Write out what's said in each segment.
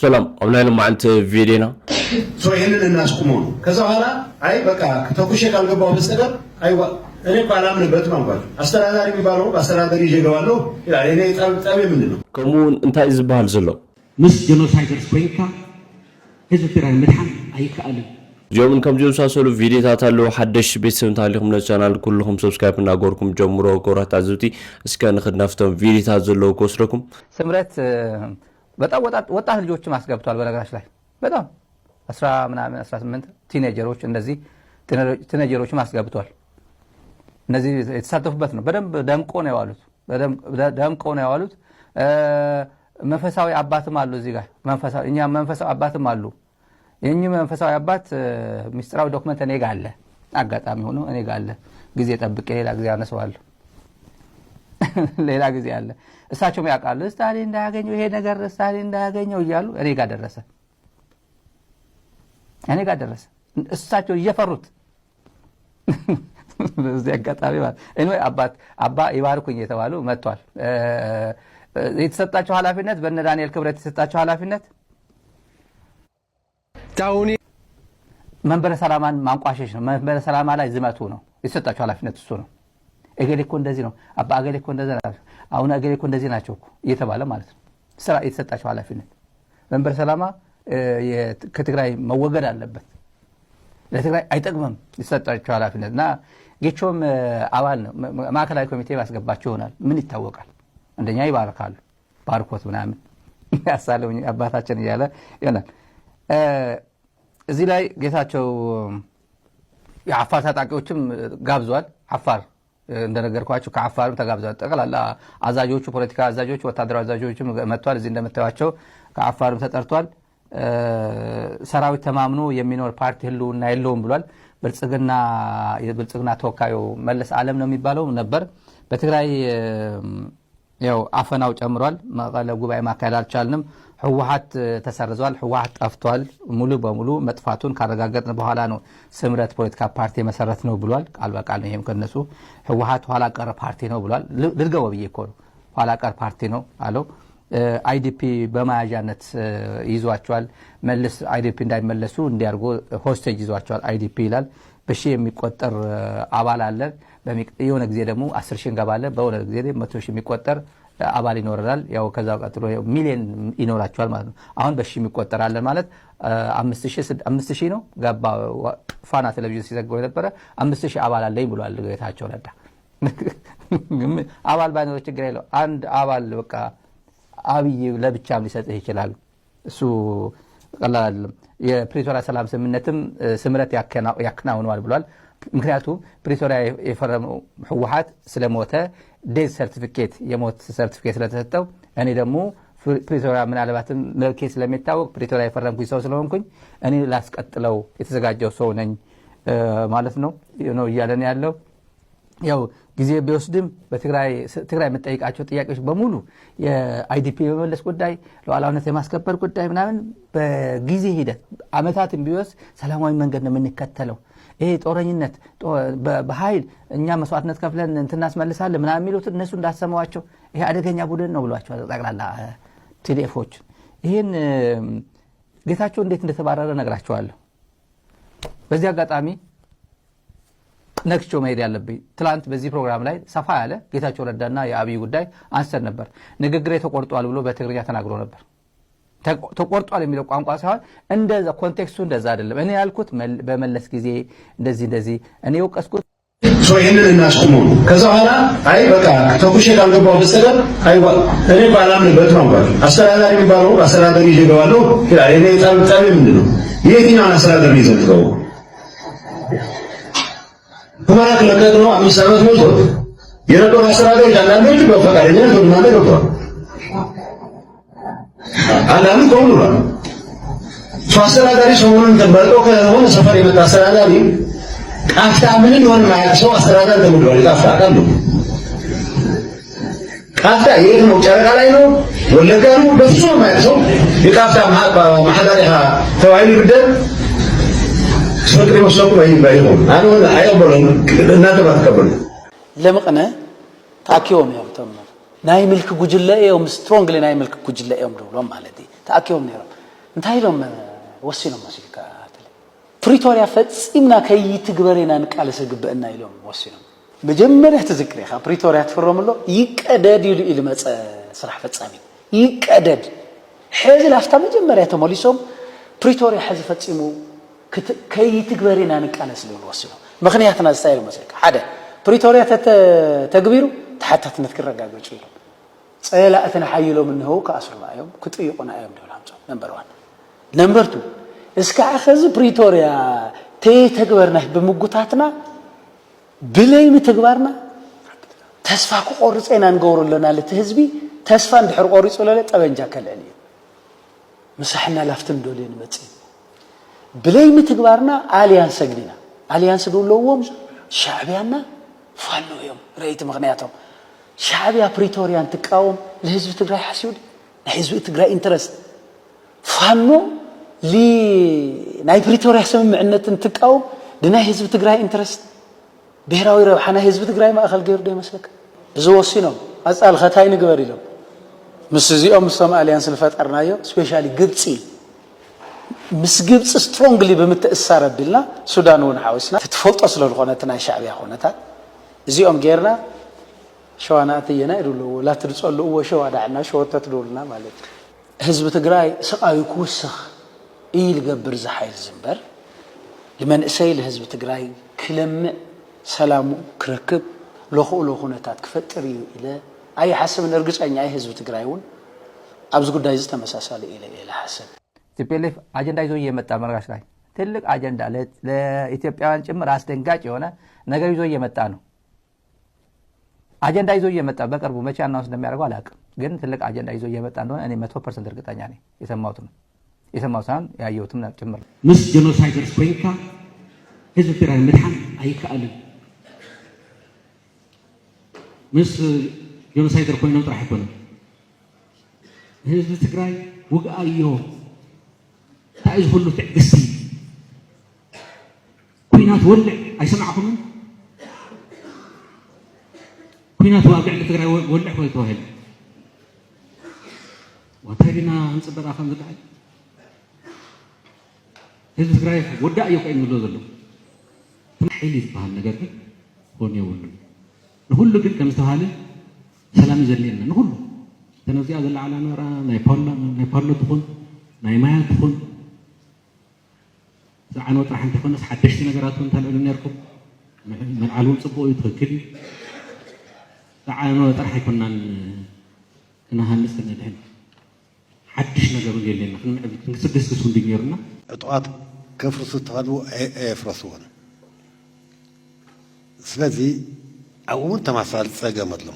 ሰላም፣ ኣብ ናይ ሎማዓንቲ ቪድዮና ይህንን እናስቁመው ነው። ከዛ በኋላ አይ በቃ ተኩሼ ካልገባሁ በስተቀር አይዋ እኔ እኮ አላምንበትም አልኳቸው። አስተዳዳሪ የሚባለው በአስተዳዳሪ ይዤ እገባለሁ ይላል። እኔ ጠብ ጠብ ምንድን ነው? ከምኡ እውን እንታይ እዩ ዝበሃል ዘሎ? ምስ ጀኖሳይደርስ ኮይንካ ህዝቢ ትግራይ ምድሓን ኣይከኣልን። እዚኦምን ከም ዝመሳሰሉ ቪድዮታት ኣለዉ። ሓደሽ ቤተሰብ እንተሃሊኹም ነዚ ቻናል ኩልኹም ሰብስክራይብ እናገበርኩም ጀምሮ። ክቡራት ተዓዘብቲ፣ እስከ ንኽድ ናብቶም ቪድዮታት ዘለዉ ክወስደኩም። ስምረት በጣም ወጣት ልጆችም አስገብቷል። በነገራችን ላይ በጣም አስራ ምናምን አስራ ስምንት ቲኔጀሮች እንደዚህ ቲኔጀሮችም አስገብቷል። እነዚህ የተሳተፉበት ነው። በደንብ ደምቆ ነው የዋሉት። ደምቆ ነው የዋሉት። መንፈሳዊ አባትም አሉ እዚህ ጋር መንፈሳዊ እኛ መንፈሳዊ አባትም አሉ። የእኚህ መንፈሳዊ አባት ሚስጥራዊ ዶክመንት እኔ ጋር አለ። አጋጣሚ ሆኖ እኔ ጋር አለ። ጊዜ ጠብቄ ሌላ ጊዜ አነሳዋለሁ። ሌላ ጊዜ አለ። እሳቸውም ያውቃሉ። ስታሊን እንዳያገኘው ይሄ ነገር ስታሊን እንዳያገኘው እያሉ እኔ ጋር ደረሰ። እኔ ጋር ደረሰ። እሳቸው እየፈሩት በዚህ አጋጣሚ ማለት anyway አባት አባ ይባርኩኝ የተባሉ መጥቷል። የተሰጣቸው ኃላፊነት በእነ ዳንኤል ክብረት የተሰጣቸው ኃላፊነት ታውኒ መንበረ ሰላማን ማንቋሸሽ ነው። መንበረ ሰላማ ላይ ዝመቱ ነው የተሰጣቸው ኃላፊነት እሱ ነው። እገሌ እኮ እንደዚህ ነው፣ አባ እገሌ እኮ እንደዚህ ናቸው፣ አሁን እገሌ እኮ እንደዚህ ናቸው እኮ እየተባለ ማለት ነው። ስራ የተሰጣቸው ኃላፊነት መንበረ ሰላማ ከትግራይ መወገድ አለበት። ለትግራይ አይጠቅምም የተሰጣቸው ኃላፊነት እና ጌቾም አባል ነው። ማዕከላዊ ኮሚቴ ማስገባቸው ይሆናል። ምን ይታወቃል? እንደኛ ይባርካሉ። ባርኮት ምናምን ያሳለውኝ አባታችን እያለ ይሆናል። እዚህ ላይ ጌታቸው የአፋር ታጣቂዎችም ጋብዟል። አፋር እንደነገርኳችሁ ከአፋርም ተጋብዘዋል። ጠቅላላ አዛዦቹ፣ ፖለቲካ አዛዦቹ፣ ወታደራዊ አዛዦችም መጥተዋል። እዚህ እንደምታዩቸው ከአፋርም ተጠርቷል። ሰራዊት ተማምኖ የሚኖር ፓርቲ ህልውና የለውም ብሏል። ብልጽግና የብልጽግና ተወካዩ መለስ አለም ነው የሚባለው ነበር። በትግራይ ያው አፈናው ጨምሯል። መቀለ ጉባኤ ማካሄድ አልቻልንም። ህወሓት ተሰርዟል። ህወሓት ጠፍቷል። ሙሉ በሙሉ መጥፋቱን ካረጋገጥን በኋላ ነው ስምረት ፖለቲካ ፓርቲ የመሰረትነው ብሏል። ቃል በቃል ነው ይሄም ከነሱ። ህወሓት ኋላ ቀር ፓርቲ ነው ብሏል። ልድገመው ብዬ እኮ ነው። ኋላ ቀር ፓርቲ ነው አለው። አይዲፒ በመያዣነት ይዟቸዋል። መልስ አይዲፒ እንዳይመለሱ እንዲያርጎ ሆስቴጅ ይዟቸዋል። አይዲፒ ይላል። በሺ የሚቆጠር አባል አለን። የሆነ ጊዜ ደግሞ አስር ሺህ እንገባለን። በሆነ ጊዜ መቶ ሺህ የሚቆጠር አባል ይኖረናል። ያው ከዛ ቀጥሎ ሚሊዮን ይኖራቸዋል ማለት ነው። አሁን በሺ የሚቆጠር አለን ማለት አምስት ሺህ ነው ገባ። ፋና ቴሌቪዥን ሲዘግበው የነበረ አምስት ሺህ አባል አለኝ ብሏል ጌታቸው ረዳ። አባል ባይኖር ችግር የለው። አንድ አባል በቃ አብይ ለብቻም ሊሰጥህ ይችላል። እሱ ቀላል አይደለም። የፕሪቶሪያ ሰላም ስምምነትም ስምረት ያከናውነዋል ብሏል። ምክንያቱም ፕሪቶሪያ የፈረመው ህወሓት ስለሞተ ዴዝ ሰርቲፊኬት የሞት ሰርቲፊኬት ስለተሰጠው እኔ ደግሞ ፕሪቶሪያ ምናልባትም መልኬ ስለሚታወቅ ፕሪቶሪያ የፈረምኩኝ ሰው ስለሆንኩኝ እኔ ላስቀጥለው የተዘጋጀው ሰው ነኝ ማለት ነው ነው እያለን ያለው። ያው ጊዜ ቢወስድም በትግራይ ትግራይ የምትጠይቃቸው ጥያቄዎች በሙሉ የአይዲፒ የመመለስ ጉዳይ፣ ሉዓላዊነት የማስከበር ጉዳይ ምናምን በጊዜ ሂደት አመታትን ቢወስድ ሰላማዊ መንገድ ነው የምንከተለው። ይሄ ጦረኝነት በኃይል እኛ መስዋዕትነት ከፍለን እንትን እናስመልሳለን ምናምን የሚሉት እነሱ እንዳሰማዋቸው ይሄ አደገኛ ቡድን ነው ብሏቸዋል። ጠቅላላ ቲዲኤፎች ይህን ጌታቸው እንዴት እንደተባረረ ነግራቸዋለሁ። በዚህ አጋጣሚ ነክቼው መሄድ ያለብኝ ትላንት በዚህ ፕሮግራም ላይ ሰፋ ያለ ጌታቸው ረዳና የአብይ ጉዳይ አንስተን ነበር። ንግግሬ ተቆርጧል ብሎ በትግርኛ ተናግሮ ነበር። ተቆርጧል የሚለው ቋንቋ ሳይሆን እንደዛ ኮንቴክስቱ እንደዛ አይደለም። እኔ ያልኩት በመለስ ጊዜ እንደዚህ እንደዚህ እኔ የወቀስኩት ይህንን እናስቁመው ነው። ከዛ በኋላ አይ በቃ ተኩሼ ካልገባሁ በስተቀር አይዋ እኔ ባላምንበት ነው። አስተዳዳሪ የሚባለው አስተዳዳሪ ይገባለሁ ይላል። እኔ ጣም ጣም ምንድን ነው? የትኛውን አስተዳዳሪ ይዘው ሁመራ ክለቀቅ ነው። አምስት ዓመት ሞልቶ የነበሩ አስተዳዳሪዎች አንዳንዶቹ በፈቃደኝነት ወደ እናንተ ገብተዋል። አንዳንዱ ቆም ብሏል። እሱ አስተዳዳሪ ሰሞኑን ተመርጦ ከሆነ ሰፈር የመጣ አስተዳዳሪ ቃፍታ ምን እንደሆነ ማያውቅ ሰው አስተዳዳሪ ተብሏል። ቃፍታ አውቃለሁ። ቃፍታ የት ነው? ጨረቃ ላይ ነው? ወለጋ ነው? በፍጹም የማያውቅ ሰው የቃፍታ ማሐዳሪ ተባይሉ ይብደል ስፍቅር ይመስለኩም አይባይሆን አሁን አይቀበሉም። እናንተ ባትቀበሉ ለምቕነ ተኣኪቦም እዮም እቶም ናይ ምልኪ ጉጅለ እዮም፣ ስትሮንግሊ ናይ ምልኪ ጉጅለ እዮም ድብሎም ማለት እዩ። ተኣኪቦም ነይሮም። እንታይ ኢሎም ወሲኖም መሲልካ? ፕሪቶርያ ፈጺምና ከይትግበር ኢና ንቃለስ ግበእና ኢሎም ወሲኖም። መጀመርያ ትዝክር ኢኻ፣ ፕሪቶርያ ትፍረም ኣሎ ይቀደድ ኢሉ ኢሉ መጸ ስራሕ ፈጻሚ ይቀደድ። ሕዚ ላፍታ መጀመርያ ተመሊሶም ፕሪቶርያ ሕዚ ፈጺሙ ከይትግበር ኢና ንቃለስ ዝብል ወሲኖም። ምኽንያትና ዝታይ ኢሉ መሲልካ? ሓደ፣ ፕሪቶርያ ተተግቢሩ ተሓታትነት ክረጋገጹ ኢሎም። ጸላእትና ሓይሎም እንሆው ክኣስሩና እዮም፣ ክጥይቑና እዮም ድብል ኣምጾም። ነምበር ዋን። ነምበር ቱ፣ እስካዕ ኸዚ ፕሪቶርያ ተየተግበርና ብምጉታትና ብለይ ምትግባርና ተስፋ ክቆርጽ ኢና ንገብሮ ኣለና። ለቲ ህዝቢ ተስፋ እንድሕር ቆሪጹ ለለ ጠበንጃ ከልዕል እዩ። ምሳሕና ላፍትን ዶልዮ ንመጽእ። ብለይ ምትግባርና ኣልያንስ ኣግኒና። ኣልያንስ ድብለዎም ሻዕብያና ፋኖ እዮም። ረይቲ ምኽንያቶም ሻዕብያ ፕሪቶርያ እንትቃወም ለህዝቢ ትግራይ ሓስዩ ድዩ? ናይ ህዝቢ ትግራይ ኢንትረስት ፋኖ ሊ ናይ ፕሪቶርያ ስምምዕነት እንትቃወም ድናይ ህዝቢ ትግራይ ኢንትረስት ብሄራዊ ረብሓ ናይ ህዝቢ ትግራይ ማእኸል ገይሩ ዶ ይመስለካ? እዚ ወሲኖም ኣጻልኸ ታይ ንግበር ኢሎም ምስ እዚኦም ምስቶም ኣልያንስ ዝፈጠርናዮ ስፔሻሊ ግብፂ ምስ ግብፂ ስትሮንግሊ ብምትእሳር ኣቢልና ሱዳን እውን ሓዊስና ትትፈልጦ ስለ ዝኾነ እቲ ናይ ሻዕብያ ኩነታት እዚኦም ጌርና ሸዋ ናእትየና ይድብልዎ ላትድፀልእዎ ሸዋ ዳዕና ሸወተት ድብሉና ማለት እዩ። ህዝቢ ትግራይ ስቓዩ ክውስኽ እዩ ልገብር እዚ ሓይል እዚ እምበር ልመንእሰይ ልህዝቢ ትግራይ ክለምዕ ሰላሙ ክረክብ ለኽእሎ ኩነታት ክፈጥር እዩ ኢለ ኣይሓስብን። እርግፀኛ እየ ህዝቢ ትግራይ እውን ኣብዚ ጉዳይ እዚ ተመሳሳሊ ኢለ እየ ልሓስብ። ቲፒኤልኤፍ አጀንዳ ይዞ እየመጣ መርጋሽ ላይ ትልቅ አጀንዳ ለኢትዮጵያውያን ጭምር አስደንጋጭ የሆነ ነገር ይዞ እየመጣ ነው። አጀንዳ ይዞ እየመጣ በቅርቡ መቼ አናውንስ እንደሚያደርገው አላውቅም፣ ግን ትልቅ አጀንዳ ይዞ እየመጣ እንደሆነ እኔ መቶ ፐርሰንት እርግጠኛ ነኝ። የሰማሁት ነው የሰማሁት ሳይሆን ያየሁትም ጭምር። ምስ ጀኖሳይደርስ ኮይንካ ህዝቢ ትግራይ ምድሓን ኣይከኣልን። ምስ ጀኖሳይደር ኮይኖም ጥራሕ ኣይኮነን። ንህዝቢ ትግራይ ውግኣዮ። እንታይ እዚ ኩሉ ትዕግስቲ? ኩናት ወልዕ ኣይሰማዕኹምን? ኩናት ኣብ ልዕሊ ትግራይ ወልዕ ኮ ተባሂሉ እንታይ ዲና ንፅበ ደኣ ከም ዝለዓል ህዝቢ ትግራይ ወዳእ እዩ ኮይኑ ዘሎ ዘሎ ሓይሊ ዝበሃል ነገር ግን ክኾን የብሉ ንኩሉ ግን ከም ዝተባሃለ ሰላም እዩ ዘድልየና ንኩሉ እተን ኣብዚኣ ዘለዓላ ነበራ ናይ ፓሎ ትኹን ናይ ማያ ትኹን ዝዓነወ ጥራሕ እንተይኮነስ ሓደሽቲ ነገራት እውን ተልዕሉ ነርኩም። ምልዓል እውን ፅቡቅ እዩ፣ ትክክል እዩ። ዝዓነወ ጥራሕ ኣይኮናን ክነሃንፅ ክነድሕን ሓድሽ ነገር እውን የድልየና። ክንምዕብል ክንስግስግስ እውን ድዩ ነይሩና። ዕጡቓት ከፍርሱ ተኸልዉ ኣየፍረስዎን። ስለዚ ኣብኡ እውን ተመሳሳሊ ፀገም ኣሎ።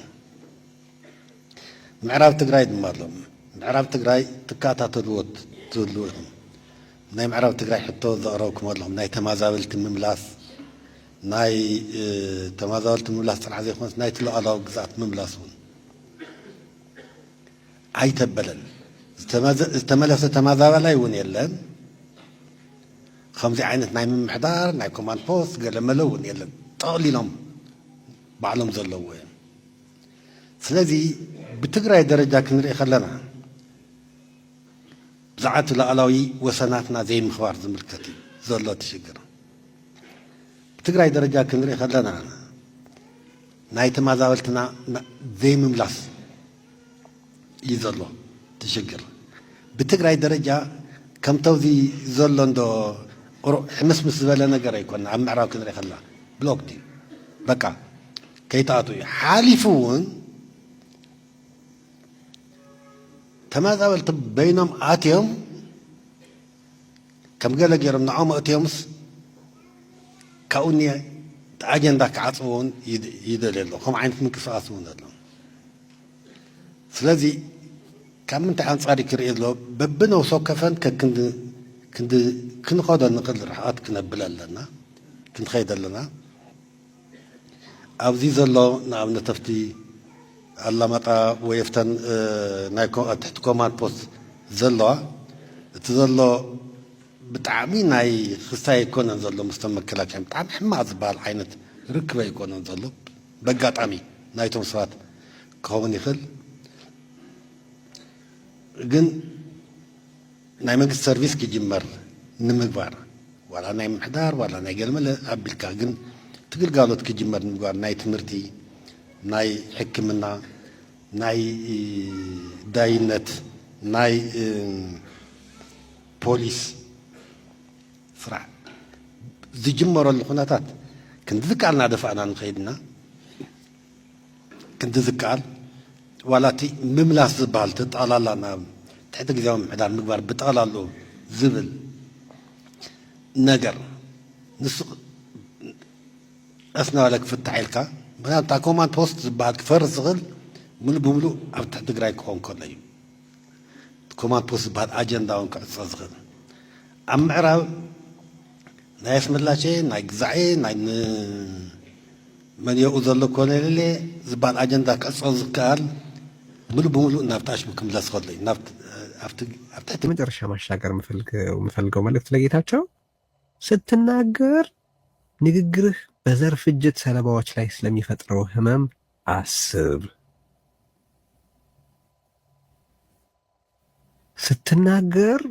ምዕራብ ትግራይ ድማ ኣሎ። ምዕራብ ትግራይ ትከታተልዎ ትህልዉ ኢኹም። ናይ ምዕራብ ትግራይ ሕቶ ዘቕረብኩም ኣለኹም። ናይ ተማዛበልቲ ምምላስ፣ ናይ ተማዛበልቲ ምምላስ ጥራሕ ዘይኮነስ ናይቲ ሉዓላዊ ግዝኣት ምምላስ እውን ኣይተበለን። ዝተመለሰ ተማዛባላይ እውን የለን። ከምዚ ዓይነት ናይ ምምሕዳር ናይ ኮማንድ ፖስት ገለመለ እውን የለን። ጠቕሊሎም ባዕሎም ዘለዎ እዮም። ስለዚ ብትግራይ ደረጃ ክንርኢ ከለና ብዛዕባ እቲ ሉዓላዊ ወሰናትና ዘይምኽባር ዝምልከት እዩ ዘሎ እቲ ሽግር። ብትግራይ ደረጃ ክንርኢ ከለና ናይ ተማዛበልትና ዘይምምላስ እዩ ዘሎ እቲ ሽግር። ብትግራይ ደረጃ ከምቲ ኣብዚ ዘሎ እንዶ ቁሩብ ሕምስምስ ዝበለ ነገር ኣይኮነን። ኣብ ምዕራብ ክንርኢ ከለና ብሎክ ድዩ በቃ ከይትኣትዉ እዩ። ሓሊፉ እውን ተመዛበልቲ በይኖም ኣትዮም ከም ገለ ገይሮም ንዖም ኣእትዮምስ ካብኡ እኒአ እቲ ኣጀንዳ ክዓፅዎ እውን ይደልዩ ኣለዉ። ከምኡ ዓይነት ምንቅስቃስ እውን ኣሎ። ስለዚ ካብ ምንታይ ኣንፃር እዩ ክርኢ ዘሎ? በብነብሲ ወከፈን ከክንዲ ክንዲ ክንኸዶ ንኽእል ርሕቐት ክነብል ኣለና፣ ክንኸይድ ኣለና። ኣብዚ ዘሎ ንኣብነት ኣብቲ ኣላማጣ ወይ ኣብተን ናይ ትሕቲ ኮማንድ ፖስት ዘለዋ እቲ ዘሎ ብጣዕሚ ናይ ክስታይ ኣይኮነን ዘሎ ምስቶም መከላከያ ብጣዕሚ ሕማቕ ዝበሃል ዓይነት ርክብ ኣይኮነን ዘሎ። በጋጣሚ ናይቶም ሰባት ክኸውን ይኽእል ግን ናይ መንግስቲ ሰርቪስ ክጅመር ንምግባር፣ ዋላ ናይ ምምሕዳር ዋላ ናይ ገለመለ ኣቢልካ፣ ግን እቲ ግልጋሎት ክጅመር ንምግባር፣ ናይ ትምህርቲ፣ ናይ ሕክምና፣ ናይ ዳይነት፣ ናይ ፖሊስ ስራሕ ዝጅመረሉ ኩነታት ክንዲ ዝከኣልና ደፋእና ንኸይድና፣ ክንዲ ዝከኣል ዋላ እቲ ምምላስ ዝበሃል ተጠቕላላ ናብ ትሕቲ ግዜያዊ ምምሕዳር ምግባር ብጠቕላሉ ዝብል ነገር፣ ንሱ ቀስ እናበለ ክፍታሕ ኢልካ። ምክንያቱ እታ ኮማንድ ፖስት ዝበሃል ክፈርስ ዝኽእል ሙሉ ብሙሉ ኣብ ትሕቲ ትግራይ ክኾን ከሎ እዩ። ኮማንድ ፖስት ዝበሃል ኣጀንዳ እውን ክዕፀ ዝኽእል። ኣብ ምዕራብ ናይ ኣስመላሸ፣ ናይ ግዛዔ፣ ናይ ን-፣ መን የኡ ዘሎ ኮለሌ ዝበሃል ኣጀንዳ ክዕፀ ዝከኣል ሙሉ ብሙሉ ናብ ታሽሙ ክምለስ ከሎ እዩ። ናብ፣ ኣብቲ፣ ኣብ ትሕቲ መጨረሻ ማሻገር የምፈልግ-፣ የምፈልገው መልእክት ለጌታቸው፣ ስትናገር ንግግርህ በዘር ፍጅት ሰለባዎች ላይ ስለሚፈጥረው ህመም አስብ። ስትናገር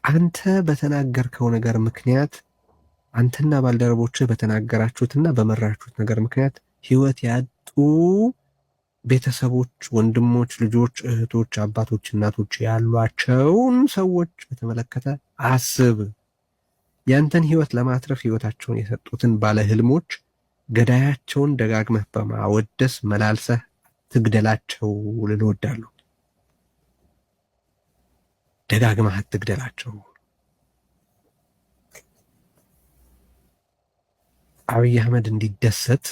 አንተ በተናገርከው ነገር ምክንያት፣ አንተና ባልደረቦችህ በተናገራችሁትና በመራችሁት ነገር ምክንያት ህይወት ያጡ ቤተሰቦች፣ ወንድሞች፣ ልጆች፣ እህቶች፣ አባቶች፣ እናቶች ያሏቸውን ሰዎች በተመለከተ አስብ። ያንተን ህይወት ለማትረፍ ህይወታቸውን የሰጡትን ባለ ህልሞች ገዳያቸውን ደጋግመህ በማወደስ መላልሰህ ትግደላቸው ልል እወዳለሁ። ደጋግመህ አትግደላቸው። አብይ አህመድ እንዲደሰት፣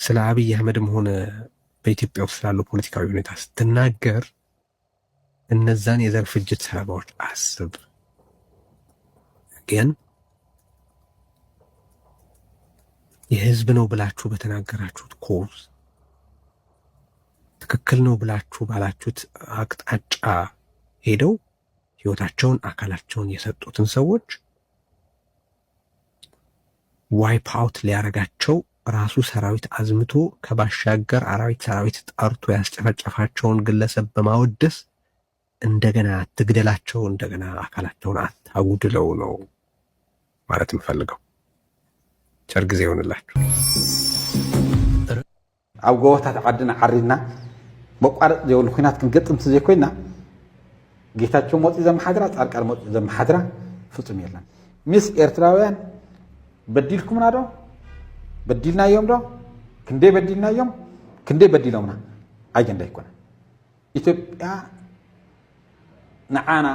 ስለ አብይ አህመድም ሆነ በኢትዮጵያ ውስጥ ስላለው ፖለቲካዊ ሁኔታ ስትናገር እነዛን የዘር ፍጅት ሰለባዎች አስብ። ግን የህዝብ ነው ብላችሁ በተናገራችሁት ኮዝ፣ ትክክል ነው ብላችሁ ባላችሁት አቅጣጫ ሄደው ህይወታቸውን፣ አካላቸውን የሰጡትን ሰዎች ዋይፕ አውት ሊያረጋቸው ራሱ ሰራዊት አዝምቶ ከባሻገር አራዊት ሰራዊት ጠርቶ ያስጨፈጨፋቸውን ግለሰብ በማወደስ እንደገና አትግደላቸው፣ እንደገና አካላቸውን አታጉድለው ነው ማለት የምፈልገው። ቸር ጊዜ ይሆንላችሁ። ኣብ ጎቦታት ዓድና ዓሪድና መቋረፂ ዘይብሉ ኲናት ክንገጥም እንተዘይኮይና፣ ጌታቸው መፂኡ ዘመሓድራ፣ ፃድቃን መፂኡ ዘመሓድራ ፍፁም የለን። ምስ ኤርትራውያን በዲልኩምና ዶ? በዲልናዮም ዶ? ክንደይ በዲልናዮም? ክንደይ በዲሎምና? ኣጀንዳ ኣይኮነን። ኢትዮጵያ ንዓና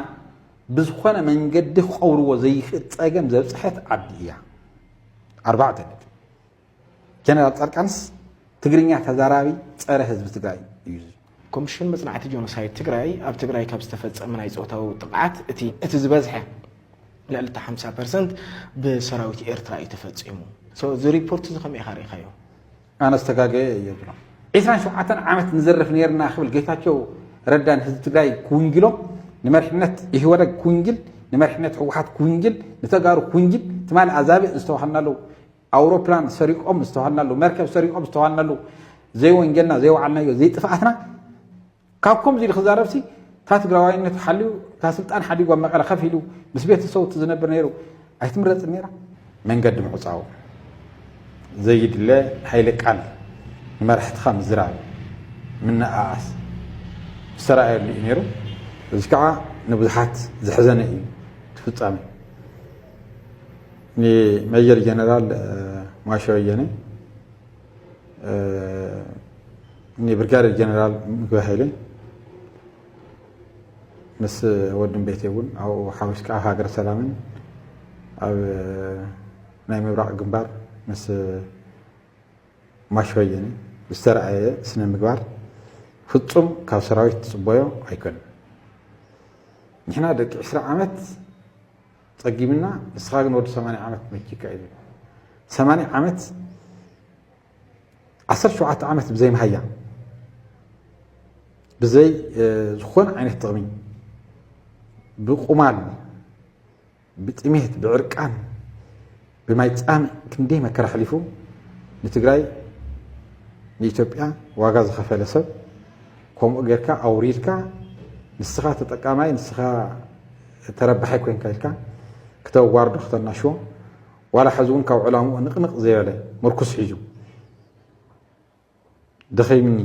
ብዝኾነ መንገዲ ክቐብርዎ ዘይኽእል ፀገም ዘብፅሐት ዓዲ እያ። ኣርባዕተ ነጥቢ። ጀነራል ፃድቃንስ ትግርኛ ተዛራቢ ፀረ ህዝቢ ትግራይ እዩ። ኮሚሽን መፅናዕቲ ጆኖሳይድ ትግራይ ኣብ ትግራይ ካብ ዝተፈፀመ ናይ ፆታዊ ጥቕዓት እቲ፣ እቲ ዝበዝሐ ልዕሊ ሓምሳ ፐርሰንት ብሰራዊት ኤርትራ እዩ ተፈፂሙ። ሶ፣ እዚ ሪፖርት እዚ ከመይ ኢኻ ርኢኻዮ? ኣነ ዝተጋገየ እየ ዝብሎ። ዒስራን ሸውዓተን ዓመት ንዘርፍ ነይርና ክብል ጌታቸው ረዳ ንህዝቢ ትግራይ ክውንጅሎ፣ ንመሪሕነት ኢህወደግ ክውንጅል፣ ንመሪሕነት ህወሓት ክውንጅል፣ ንተጋሩ ክውንጅል፣ ትማሊ ኣዛብእ ዝተባሃልናሉ ኣውሮፕላን ሰሪቆም ዝተባሃልናሉ፣ መርከብ ሰሪቆም ዝተባሃልናሉ፣ ዘይወንጀልና፣ ዘይወዓልናዮ፣ ዘይጥፍኣትና፣ ካብ ከምዚ ኢሉ ክዛረብሲ፣ እታ ትግራዋይነቱ ሓልዩ፣ እታ ስልጣን ሓዲጉ ኣብ መቐለ ከፍ ኢሉ ምስ ቤተሰቡ እቲ ዝነብር ነይሩ ኣይትምረፅን ነይራ። መንገዲ ምዕፃው፣ ዘይድለ ሃይለ ቃል፣ ንመራሕትኻ ምዝራብ፣ ምንእኣስ፣ ዝተረኣየሉ እዩ ነይሩ። እዚ ከዓ ንብዙሓት ዘሕዘነ እዩ እቲ ፍፃመ። ንሜጀር ጀነራል፣ እ፣ ማሾ በየነ፣ እ፣ ንብርጋዴር ጀነራል ምግበ ሃይለ ምስ ወድን ቤት እውን ኣብኡ ሓዊስካ ኣብ ሃገረ ሰላምን ኣብ ናይ ምብራቕ ግንባር ምስ ማሽ በየነ ዝተረኣየ ስነ ምግባር ፍጹም ካብ ሰራዊት ትጽበዮ ኣይኮነን። ንሕና ደቂ ዕስራ ዓመት ጸጊምና፣ ንስኻ ግን ወዲ ሰማንያ ዓመት መኪካ እዩ። ሰማንያ ዓመት፣ ዓሰርተ ሸውዓተ ዓመት ብዘይ መሃያ፣ ብዘይ፣ እ፣ ዝኾነ ዓይነት ጥቕሚ፣ ብቁማል፣ ብጥሜት፣ ብዕርቃን፣ ብማይ ጻምእ ክንደይ መከራ ኣሕሊፉ ንትግራይ፣ ንኢትዮጵያ ዋጋ ዝኸፈለ ሰብ፣ ከምኡ ጌርካ ኣውሪድካ ንስኻ ተጠቃማይ ንስኻ ተረባሓይ ኮይንካ ኢልካ ክተዋርዶ ክተናሽዎ ዋላ ሕዚ እውን ካብ ዕላምኡ ንቕንቕ ዘይበለ ምርኩስ ሒዙ ደኺምኒ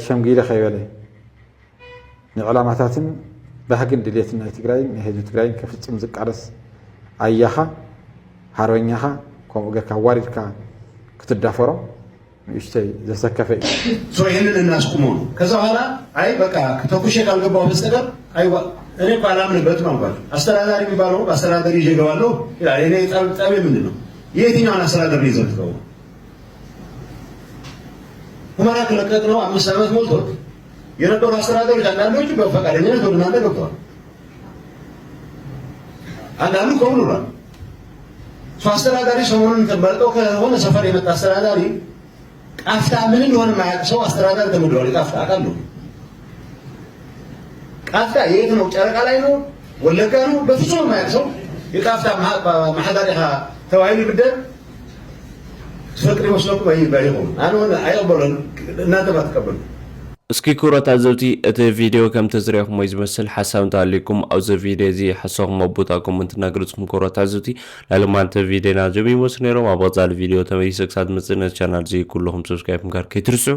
ሸምጊለ ከይበለ ንዕላማታትን ባህግን ድልየትን ናይ ትግራይን ናይ ህዝቢ ትግራይን ከፍፅም ዝቃለስ ኣያኻ ሃርበኛኻ ከምኡ ጌርካ ዋሪድካ ክትዳፈሮ ንእሽተይ ዘሰከፈ እዩ። ይህንን እናስቁመው ነው። ከዛ በኋላ አይ በቃ ተኩሼ ካልገባሁ በስተቀር አይዋ እኔ እኮ አላምንበትም አልኳቸው። አስተዳዳሪ የሚባለው በአስተዳዳሪ ይዤ እገባለሁ ይላል። እኔ ጠብ ጠቤ ምንድን ነው? የትኛውን አስተዳደር ነው ይዘህ የምትገባው? ሁመራ ከለቀቅነው አምስት ዓመት ሞልቶት የነበሩ አስተዳደሮች አንዳንዶቹ በፈቃደኝነት ወደ እናንተ ገብተዋል። አንዳንዱ ከውል ብሏል። እሱ አስተዳዳሪ ሰሞኑን ተመርጠው ከሆነ ሰፈር የመጣ አስተዳዳሪ ቃፍታ ምን እንደሆነ የማያውቅ ሰው አስተዳዳሪ ተመድቧል። የቃፍታ አውቃለሁ። ቃፍታ የት ነው? ጨረቃ ላይ ነው? ወለጋ ነው? በፍጹም የማያውቅ ሰው የቃፍታ ማሐዳሪኻ ተባሂሉ ይብደል። ትፈቅድ ይመስለኩም? ኣይበይኹም። ኣነ እውን ኣይቕበሎን፣ እናንተ ባትቀበሉ። እስኪ ክቡራት ተዓዘብቲ፣ እቲ ቪድዮ ከምቲ ዝረኣኹሞ እዩ ዝመስል። ሓሳብ እንተሃልዩኩም ኣብዚ ቪድዮ እዚ ሓሳብኩም ኣብ ቦታ ኮመንት እናገለጽኩም ክቡራት ተዓዘብቲ፣ ናይ ሎማዓንቲ ቪድዮና እዚኦም ይመስሉ ነይሮም። ኣብ ቀጻሊ ቪድዮ ተመሊሰ ክሳብ ዝመጽእ ነዚ ቻናል እዚ ኩልኹም ሰብስክራይብ ምግባር ከይትርስዑ።